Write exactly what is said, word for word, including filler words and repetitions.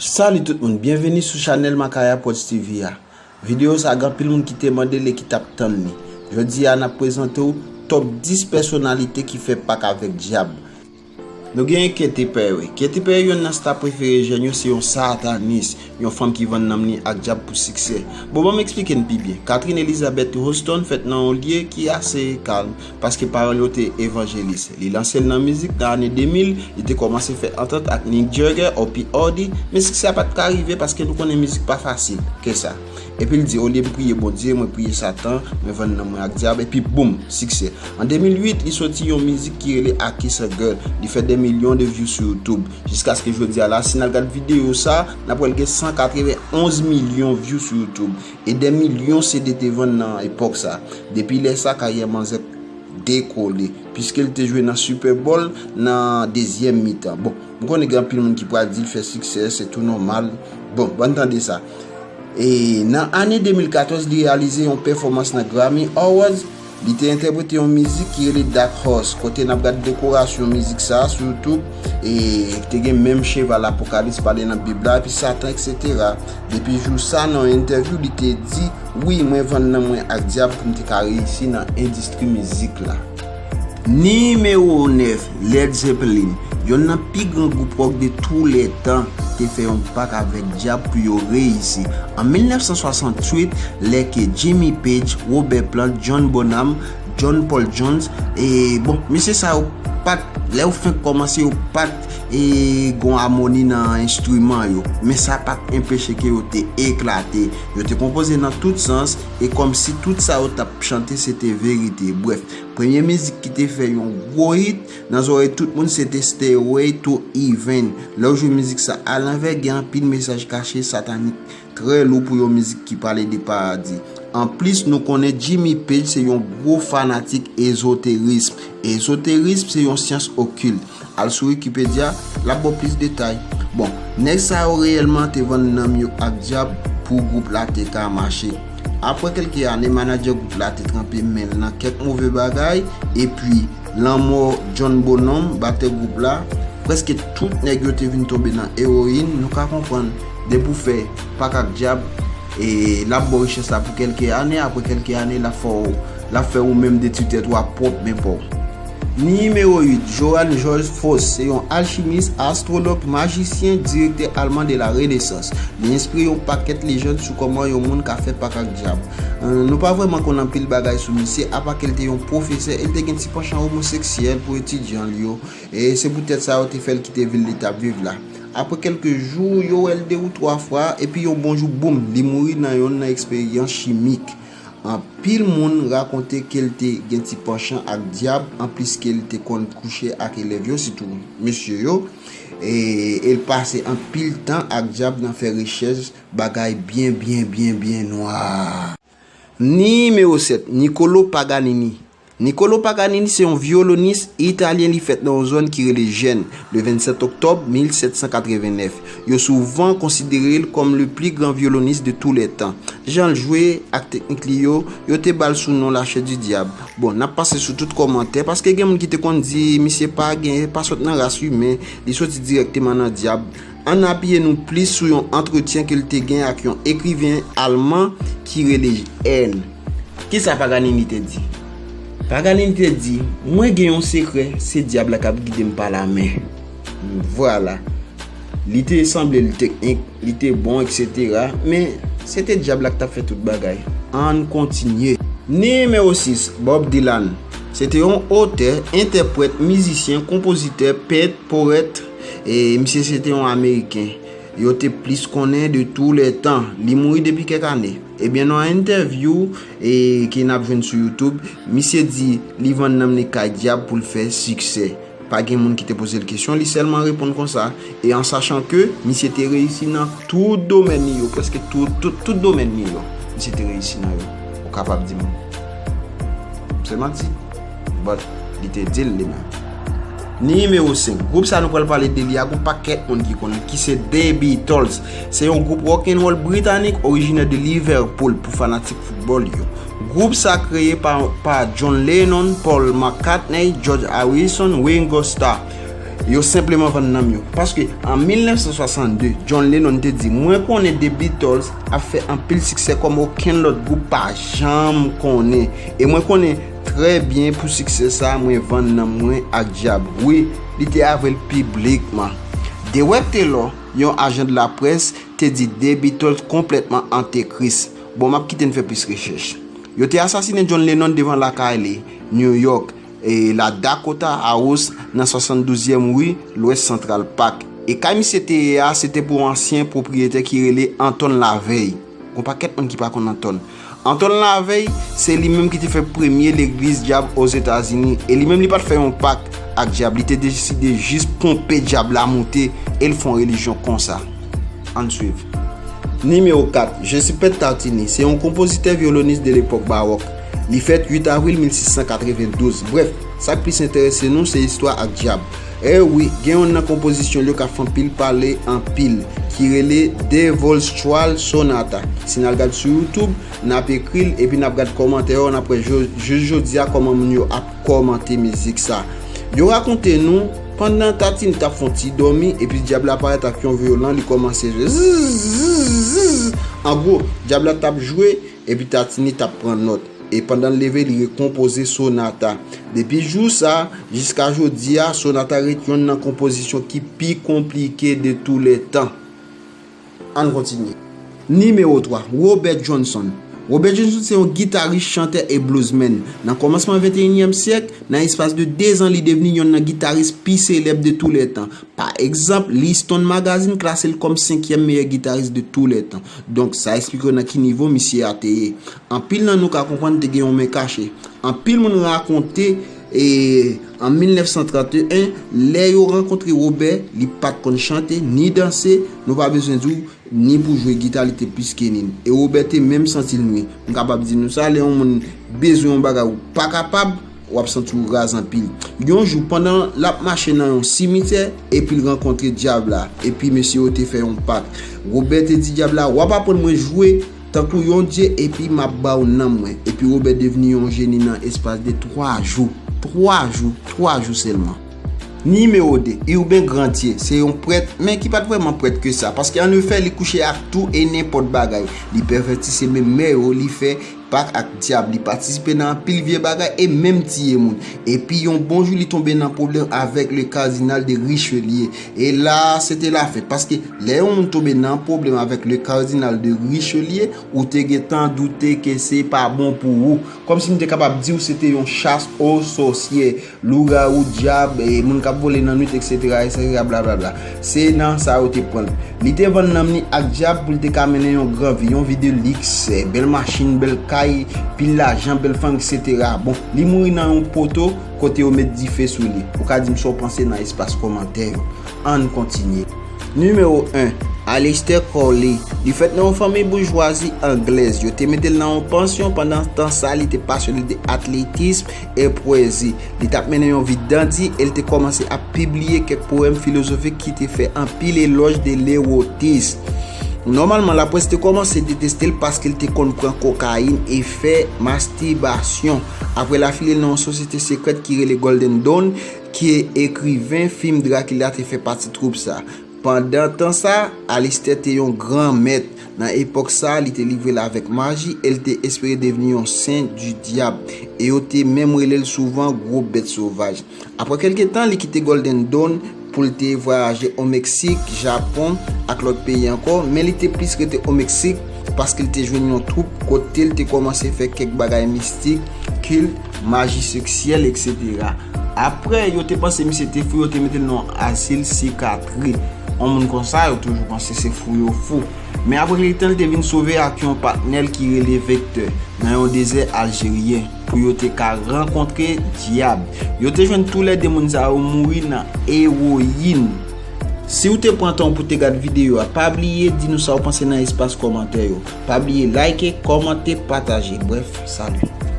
Salut tout moun, byenveni sou chanèl Makaya Prodz TV a. Videyo sa gen anpil moun ki te mande l e ki t ap tann li. Jodi a n ap prezante w top dis pèsonalite ki fè pak avèk dyab. Nou genyen Katy Perry. Katy Perry youn nan sta prefere jèn yo, se yon satanis, yon fanm ki vann nanm li ak dyab pou siksè. Bon, ban m eksplike n pi byen. Catherine Elizabeth Houston fèt nan yon lye ki ase kalm, paske paran l yo te evanjelis. Li lanse l nan mizik nan ane de mil, li te kòmanse fè antant ak Mick Jagger, Oppie Hardy, men siksè a pa t ka rive paske nou konnen mizik pa fasil ke sa. Epi l di, olye m priye Bondye, mwen priye Satan, mwen vann nanm mwen ak dyab, epi boum, siksè. An de mil uit, li soti yon mizik ki rele I Kiss a Girl. Li fè des millions de views sou YouTube. Jiskaske jodi a la, si n al gad videyo sa, n ap wè l gen san katrevenonz milyon views sou YouTube. E des millions C D te vann nan epòk sa. Depi lè sa, karyè manzè dekole, piske l te jwe nan Super Bowl nan dezyèm mitan. Bon, m konnen gen anpil moun ki pral di l fè siksè, se tou nòmal. Bon, bann tande sa. E nan ane de mil katòz, li reyalize yon pèfòmans nan Grammy Awards. Li te entèprete yon mizik ki rele Dark Horse, kote n ap gad dekorasyon mizik sa a sou YouTube, e te gen menm cheval Apokalips pale nan Bib la, epi Satan, et cetera. Depi jou sa, nan yon entèvyou, li te di, wi, mwen vann nanm mwen ak dyab pou m te ka reyisi nan endistri mizik la. Nimewo nèf, Led Zeppelin, yonn nan pi gran gwoup rock de tou lè tan, te fè yon pak avèk dyab pou yo reyisi. An mil nèf san swasanntuit, lè ke Jimmy Page, Robert Plant, John Bonham, John Paul Jones, e bon, mesye sa yo pa t, lè yo fenk kòmanse, yo pa t e gon amoni nan enstriman yo, men sa pa t enpeche ke yo te eklate. Yo te konpoze nan tout sans, e kòmsi tout sa yo t ap chante se te verite. Brèf, premye mizik ki te fè yon gwo hit nan zòrèy tout moun se te Stairway to Heaven. Lè w jwe mizik sa alanvè, gen anpil mesaj kache satanik trè lou pou yon mizik ki pale de paradi. Anplis, nou konnen Jimmy Page se yon gwo fanatik ezoterism. Ezoterism se yon syans okilt. Al sou Wikipedia, l ap ba w plis detay. Bon, nèg sa yo reyèlman te vann nanm yo ak dyab pou gwoup la te ka mache. Apre kèlke ane, manadjè gwoup la te tranpe men l nan kèk move bagay, epi lanmò John Bonham, batè gwoup la, prèske tout nèg yo te vin tonbe nan ewoyin, nou ka konprann, depi w fè pak ak dyab, e l ap ba w richès la pou kèlke ane, apre kèlke ane, l ap fè w, l ap fè ou menm detwi tèt ou ak pwòp men pa w. Nimewo uit, Johann George Faust, se yon alchimis, astwològ, majisyen, direktè alman de la Renaissance. Li enspire yon pakèt lejann sou kòman yon moun ka fè pak ak dyab. Euh, nou pa vrèman konn anpil bagay sou misye, apa ke l te yon pwofesè, e l te gen ti panchan omoseksyèl pou etidyan l yo, e se poutèt sa yo te fè l kite vil li t ap viv la. Apre kèlke jou, yo wè l de ou twa fwa, epi yon bon jou, boum, li mouri nan yonn nan eksperyans chimik. Anpil moun rakonte ke l te gen ti panchan ak dyab, anplis ke l te konn kouche ak elèv yo, sitou mesye yo, e, e l pase anpil tan ak dyab nan fè rechèch bagay byen, byen, byen, byen nwa. Nimewo sèt, Niccolo Paganini. Niccolo Paganini se yon vyolonis italyen, li fèt nan yon zòn ki rele Jèn, le vennsèt oktòb mil sèt san katrevennèf. Yo souvan konsidere l kòm le pli gran vyolonis de tou lè tan. Jan l jwe ak teknik li yo, yo te ba l sou non Lachè di Dyab. Bon, n ap pase sou tout kòmantè, paske gen moun ki te konn di misye pa gen, pa sot nan ras imen, li soti dirèkteman nan dyab. Ann apiye nou plis sou yon antretyen ke l te gen ak yon ekriven alman ki rele N. Kisa Paganini te di? Paganini te di, mwen gen yon sekrè, se dyab la k ap gide m pa lamen. Vwala. Li te sanble l teknik, li te bon, et cetera. Men, se te dyab la k t ap fè tout bagay. Ann kontinye. Nimewo sis, Bob Dylan. Se te yon otè, entèprèt, mizisyen, konpozitè, pent, powèt, e misye se te yon Ameriken. Yo te plis konnen de tou lè tan. Li mouri depi kèk ane. Ebyen, nan yon entèvyou, e, ke n ap jwenn sou YouTube, misye di li vann nanm li kay dyab pou l fè siksè. Pa gen moun ki te poze l kesyon, li sèlman reponn konsa. E an sachan ke misye te reyisi nan tout domèn li yo, prèske tout, tout, tout domèn li yo, misye te reyisi nan yo. Ou kapab di m se manti, but li te di l li menm. Nimewo senk, gwoup sa nou pral pale de li a, gon pakèt moun ki konnen, ki se The Beatles. Se yon gwoup rock'n'roll britanik orijinè de Liverpool pou fanatik foutbòl yo. Gwoup sa kreye pa, pa John Lennon, Paul McCartney, George Harrison, Ringo Starr. Yo senpleman vann nanm yo. Paske an mil nèf san swasann de, John Lennon te di, "Mwen konnen The Beatles ap fè anpil siksè kòm okenn lòt gwoup pa janm konnen. E mwen konnen trè byen pou siksè sa, mwen vann nanm mwen ak dyab." Wi, li te avèl piblikman. Dewey Taylor, yon ajan de laprès, te di The Beatles konplètman antekris. Bon, m ap kite n fè plis rechèch. Yo te asasinen John Lennon devan lakay li, New York, e la Dakota House nan swasanndouzèm ri, lwès Central Park. E kay misye te ye a, se te pou yon ansyen pwopriyetè ki rele Anton LaVey. Gon pakèt moun ki pa konn Anton. Anton LaVey, se li menm ki te fè premye legliz dyab Ozetazini. E li menm li pa t fè yon pak ak dyab, li te deside jis ponpe dyab la moute e l fè yon relijyon konsa. Ann swiv. Nimewo kat, Joseph Tartini, se yon konpozitè vyolonis de lepòk bawòk. Li fèt uit avril mil sis san katrevendouz. Brèf, sa k plis enterese nou, se istwa ak dyab. E wi, gen youn nan konpozisyon l yo k ap fè anpil pale anpil, ki rele Devil's Trial Sonata. Si n al gad sou YouTube, n ap ekri l, epi n ap gad kòmantè yo, n ap wè jo-, jis jodi a kòman moun yo ap kòmante mizik sa. Yo rakonte nou, pandan Tartini t ap fè yon ti dòmi, epi dyab la parèt ak yon vyolon, li kòmanse jwe zzzz. An gwo, dyab la t ap jwe, epi Tartini t ap pran nòt. E pandan l leve, li rekonpoze sonata. Depi jou sa, jiska jodi a, sonata ret youn nan konpozisyon ki pi konplike de tou lè tan. Ann kontinye. Nimewo twa, Robert Johnson. Robert Johnson se yon gitaris, chantè e bluesman. Nan kòmansman venteyinyèm syèk, nan espas de dezan, li devni yonn nan gitaris pi selèb de tou lè tan. Pa egzanp, li Stone Magazine klase l kòm senkyèm meyè gitaris de tou lè tan. Donk, sa eksplike w nan ki nivo misye a te ye. Anpil nan nou ka konprann te gen yon men kache. Anpil moun rakonte, e, an mil nèf san trannteyen, lè yo rankontre Robert, li pa t konn chante, ni danse, nou pa bezwen di w, ni pou jwe gita, li te plis ke ni n. E Robert te menm santi l nwi. M kapab di nou sa, lè yon moun bezwen yon bagay ou pa kapab, w ap santi w raz anpil. Yon jou, pandan l ap mache nan yon simityè, epi l rankontre dyab la, epi mesye yo te fè yon pak. Robert te di dyab la, "W ap aprann mwen jwe tankou yon dye, epi m ap ba w nanm mwen." Epi Robert devni yon jeni nan espas de twa jou. Twa jou, twa jou sèlman. Nimewo de, Urbain Grandier, se yon prèt, men ki pa t vrèman prèt ke sa, paske annefè li kouche ak tou e nenpòt bagay. Li pèvèti se menm mè yo, li fè pak ak dyab, li patisipe nan anpil vye bagay e menm tiye moun. Epi yon bon jou li tonbe nan pwoblèm avèk le Cardinal de Richelieu. E la, se te lafèt, paske lè yon moun tonbe nan pwoblèm avèk le Cardinal de Richelieu, ou te gentan doute ke se pa bon pou ou. Kòmsi m te kapab di w se te yon chas o sòsyè, lougawou, dyab, e moun k ap vole nan nwit, etsetera, etsetera, blablabla. Se nan sa yo te pran l. Li te vann nanm ni ak dyab pou l te ka mennen yon gran vi, yon vi de liks, bèl machin, bèl kay, pil lajan, bèl fanm, etsetera. Bon, li mouri nan yon poto kote yo met dife sou li. Ou ka di m sa w panse nan espas kòmantè yo. Ann kontinye. Nimewo en, Aleister Crowley. Li fèt nan yon fanmi boujwazi anglèz. Yo te mete l nan yon pansyon, pandan tan sa, li te pasyone de atletism e pwezi. Li t ap mennen yon vi dandi e l te kòmanse ap pibliye kèk powèm filozofik ki te fè anpil elòj de lewotis. Nòmalman, laprès te kòmanse deteste l paske l te konn pran kokayin e fè mastibasyon. Apre, l afilye l nan yon sosyete sekrèt ki rele Golden Dawn, ki ekriven fim Dracula te fè pati twoup sa. Pandan tan sa, Aleister te yon gran mèt. Nan epòk sa, li te livre l avèk maji e l te espere devni yon sen di dyab. E yo te menm rele l souvan gwo bèt sovaj. Apre kèlke tan, li kite Golden Dawn pou l te vwayaje o Meksik, Japon ak lòt peyi ankò, men li te plis rete o Meksik paske l te jwenn yon twoup kote l te kòmanse fè kèk bagay mistik, kilt, maji seksyèl, etsetera. Apre, yo te panse misye te fou, yo te mete l nan yon asil sikatri. Yon moun konsa, yo toujou panse se fou yo fou. Men apre kèk tan, li te vin sove ak yon patnè l ki rele Vecteur nan yon dezè aljeryen pou yo te ka rankontre dyab. Yo te jwenn toulède moun sa yo mouri nan ewoyin. Si w te pran tan w pou te gad videyo a, pa bliye di nou sa w panse nan espas kòmantè yo. Pa bliye like, kòmante, pataje. Brèf, salut.